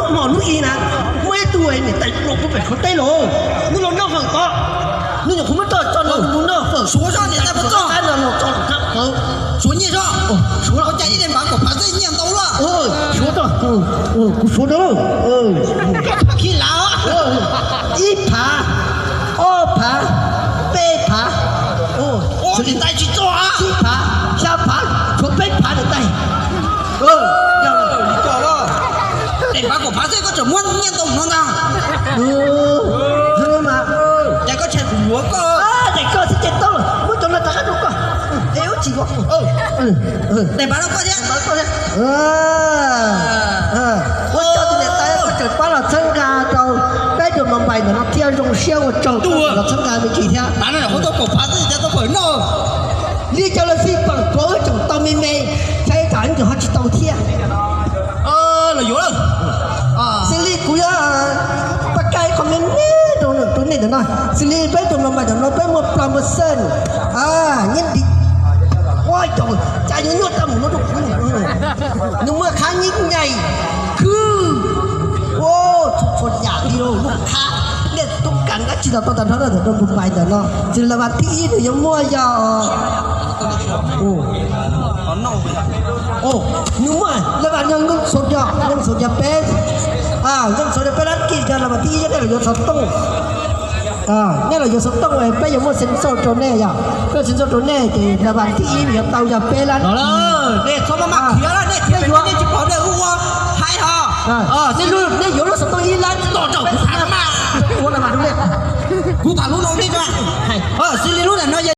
Hmo hnub i na, muaj ib tug niam tais los puag pem qhov teb los, nws los noj fawm ko, nws nyuam qhuav muab tso tso nws mus noj fawm. Suav zoj niam tais puas txog? Los tso rau qab qhov. Suav nyiaj zoj. Suav los cas ib daim npav kaum phav xwb nyiaj ntau luaj. Suav tso, kuv suav rau. Khi lav. Ib phav, ob phav, peb phav. Ua niam tais tsis txog. Tsib phav, xya phav, tshuav peb phav niam tais. Li ko los, daim npav kaum phav xwb koj tseem muab nyiaj ntau no ntag. Mas cas koj tshais kuv yuav koj. Daim koj xwb ces tau lawm, muab cov no rov qab rau koj. Es ub tsis koj. Daim npav no koj thiab. Ua tsaug tus niam tais koj tseem pab los txhawb nqa rau peb tus no npais ntawm no thiab zoo siab ua tsaug los txhawb nqa me ntsis thiab. Li cas los xij pam kov wb tseem tau me me, cas ib tsam wb ho tsis tau thiab. Los yuav lawm. Xws li kuv yuav pab kaij qhov me me rau nej ntawm no, xws li peb tus no npais ntawm no peb muaj promotion, nyiaj di, ua caum cas yuav nyuaj tag mus no rau kuv. Nws muaj qhab nyiaj nyaim khwb, txhua txhua yam li lub qhab, nej tub kas dab tsi los tau tag nrho rau tus npais ntawm no. Xws li las vas thib ib nws yuav muaj yog nws muaj las vas yog nkauj xauv yog, nkauj xauv yog peb, nkauj xauv yog peb lab kis yog las vas thib ib, nej los yuav xov tooj. Nej los yuav xov tooj peb yuav muaj sensor rau nej yom, peb yuav sensor rau nej ces las vas thib ib yuav tau yog peb lab kis. Nej txhob maj maj khiav, nej khiav yuav nej tsis pom nej ua haib ho. Nej yuav lub xov tooj ib lab tom rau kuv tham mas, ua las vas rau nej. Kuv tham lub no nej, xws li lub ntawm no yog